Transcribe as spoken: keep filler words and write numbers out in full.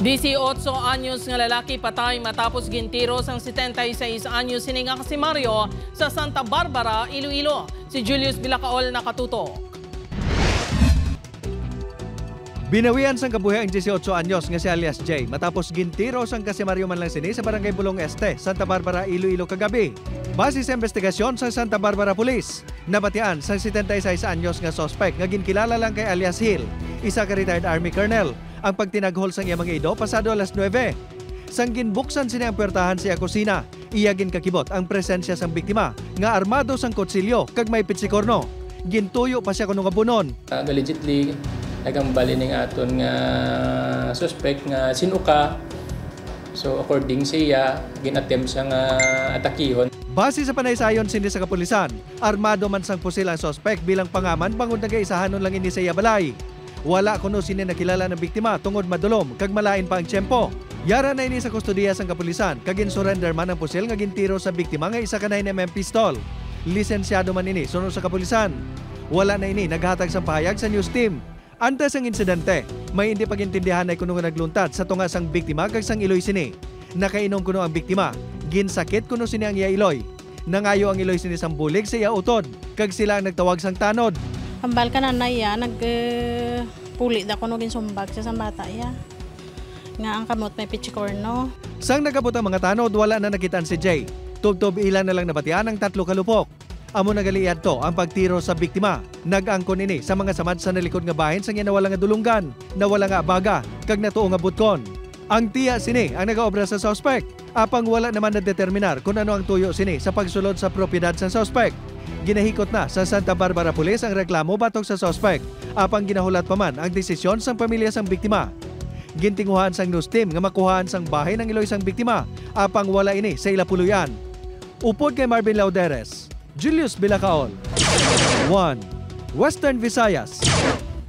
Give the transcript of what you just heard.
Dieciocho anyos nga lalaki patay matapos gintiro sang setenta y seis anyos sini nga kasimaryo sa Santa Barbara, Iloilo. Si Julius Bilacaol nakatutok. Binawian sang kabuhi ang dieciocho anyos nga si alias Jay matapos gintiro sang kasimaryo man lang sini sa Barangay Bulong Este, Santa Barbara, Iloilo kagabi. Base sa investigasyon sang Santa Barbara Police, nabatian sang setenta y seis anyos nga suspek nga ginkilala lang kay alias Hill, isa ka retired army colonel, ang pagtinaghol sang iya mga ido pasado alas nuebe. Sang ginbuksan sini ang puwertahan sa iya kusina, iya ginkakibot ang presensya sang biktima nga armado sang kutsilyo kag may pitsikorno. Gintuyo pa sia kuno nga bunon. Allegedly, nagambal ining aton nga suspect nga sin-o ka. So, according sa iya, gin-attempt siya nga atakihon. Base sa panaysayon sini sa kapulisan, armado man sang pusil ang suspect bilang pangaman bangod nagaisahanon lang ini sa iya balay. Wala kuno sini nakilala ang biktima tungod madulom kag malain pa ang tiyempo. Yara na ini sa kustodiya sang kapulisan kag gin-surrender man ang pusil nga gintiro sa biktima nga isa ka nine M M pistol. Lisensyado man ini suno sa kapulisan. Wala na ini naghatag sang pahayag sa news team. Antes sang insidente, may indi pagintindihanay kuno nga nagluntad sa tunga sang biktima kag sang iloy sini. Nakainom kuno ang biktima. Ginsakit kuno sini ang iya iloy. Nangayo ang iloy sini sang bulig sa iya utod, kag sila ang nagtawag sang tanod. Hambal ka na na iya, nag, eh, puli da kuno ginsumbag siya sa bata iya. Nga ang kamot may pichikorno. Sang nag-abot ang mga tanod, wala na nakitaan si Jay. Tubtob ila na lang nabatian ang tatlo ka lupok. Amo na gali yadto ang pagtiro sa biktima. Nag-angkon ini sa mga samad sa nalikod nga bahin sang iya nawala nga dulonggan, nawala nga abaga, kag natuo nga butkon. Ang tiya sini ang nagaobra sa suspek, apang wala naman nadeterminar kon ano ang tuyo sini sa pagsulod sa propiedad sang suspek. Ginahikot na sa Santa Barbara Police ang reklamo batok sa suspek, apang ginahulat pa man ang desisyon sang pamilya sang biktima. Gintinguhaan sang news team nga makuhaan sang bahin ang iloy sang biktima, apang wala ini sa ila puloy-an. Upod kay Marvin Lauderes, Julius Bilacaol, One Western Visayas.